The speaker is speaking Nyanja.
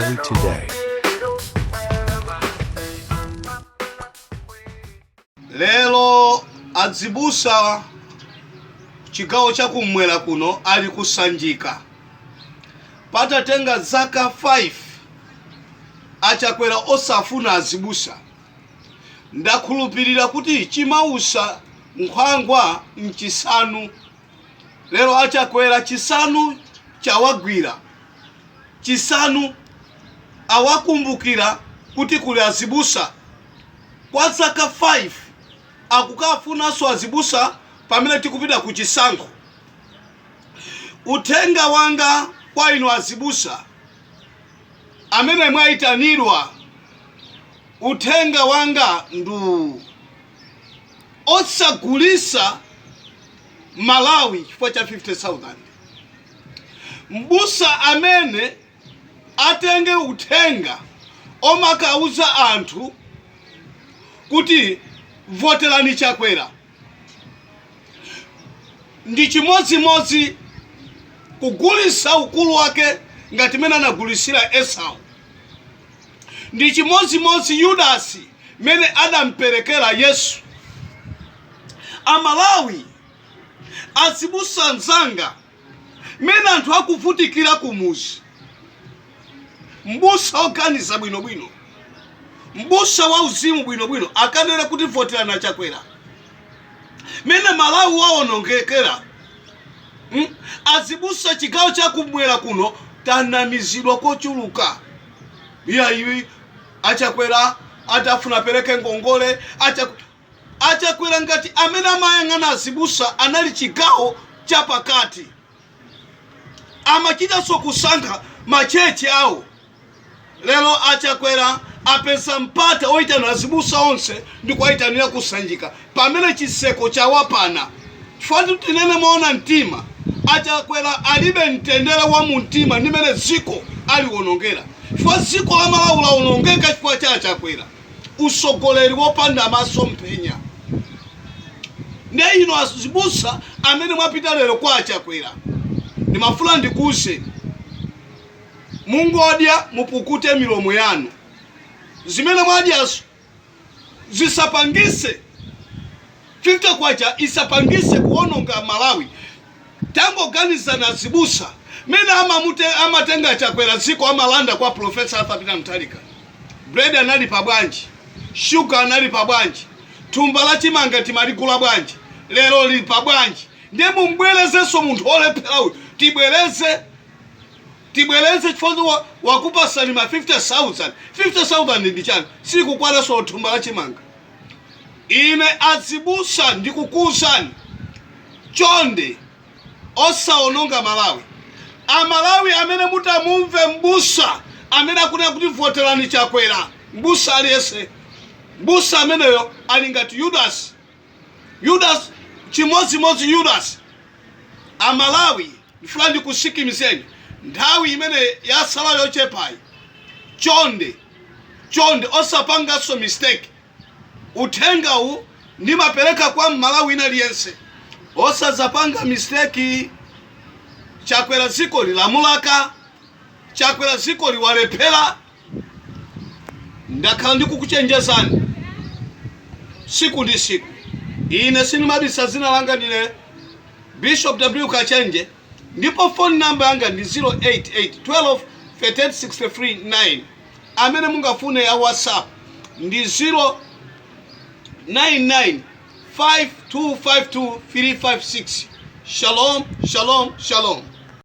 Malawi Today. Lero azibusa chigawo chakumwera kuno ali kusanjika patatenga zaka 5 achakwera osafuna azibusa. Ndakhulupirira kuti chimausa nkhwangwa nchisanu. Lero achakwera chisanu chawagwira, chisanu awakumbukira kuti kuli azibusa. Kwa zaka 5 akukafunanso azibusa pamene tikupita ku chisankho. Uthenga wanga kwa inu azibusa amene mwayitanidwa, uthenga wanga ndu osagulisa Malawi chifukwa cha 50,000. Mbusa amene atenge uthenga omakauza anthu kuti voterani Chakwera ndi chimodzimodzi kugulisa ukulu wake ngati mene anagulisira Esau. Ndi chimodzimodzi Yudasi mene adamperekera Yesu. Amalawi, azibusa anzanga, mene anthu akuvutikira kumuzi, mbusa oganiza bwinobwino, mbusa wauzimu bwinobwino akanena kuti voterani achakwera, mene Malawi waonongekera? Azibusa chigawo chakumwera kuno tanamizidwa kochuluka. Iyayi, achakwera atafuna apereke ngongole. Achakwera ngati amene amayang'ana azibusa anali chigawo chapakati, amachitanso kusankha ma church awo. Lero achakwera apeza mpata oyitana azibusa onse ndi kuwayitanira kusanjika pamene chiseko chawapana. Chifukwa tinene moona mtima, achakwera alibe mtendere wa mumtima ndi mene dziko aliwonongera, chifukwa dziko la Malawi lawonongeka chifukwa cha achakwera, usogoleri wopanda maso mphenya. Ndiye inu azibusa amene mwapita lero kwa achakwera, ndimafuna ndikuwuzeni, mungodya mupukute milomo yanu. Zimene mwadyazo zisapangise 50 kwacha, isapangise kuononga Malawi. Tangoganizani azibusa, mene amatenga Chakwera dziko, amalanda kwa Professor Arthur Peter Mutharika, bread anali pa bwanji? Sugar anali pa bwanji? Thumba la chimanga timaligula bwanji? Lero lili pa bwanji? Ndiye mumbwerezenso munthu olephera uyu, tibwereze, tibwereze chifukwa wakupasani ma 50,000. 50,000 ndi chani? Sikukwananso thumba la chimanga. Ine azibusa ndikukuwuzani, chonde osaononga Malawi. Amalawi amene mutamumve mbusa amene akunena kuti voterani Chakwera, mbusa aliyense, mbusa ameneyo ali ngati Yudasi. Yudas, chimodzimodzi Yudas. Amalawi, ndifuna ndikusikimizeni, nthawi imene yasala yochepayi, chonde chonde osapanganso mistake. Uthengawu ndimapereka kwa Mmalawi wina aliyense, osazapanga mistake. Chakwera dziko lilamulaka, Chakwera dziko liwalephera. Ndakhala ndikukuchenjezani siku ndi siku. Ine sindimabisa dzina langa, ndine Bishop W Kachenje, ndipo phone number yanga ndi 088 12 38 63 9. Amene mungafune ya WhatsApp ndi 099 5252 356. Shalom, shalom, shalom.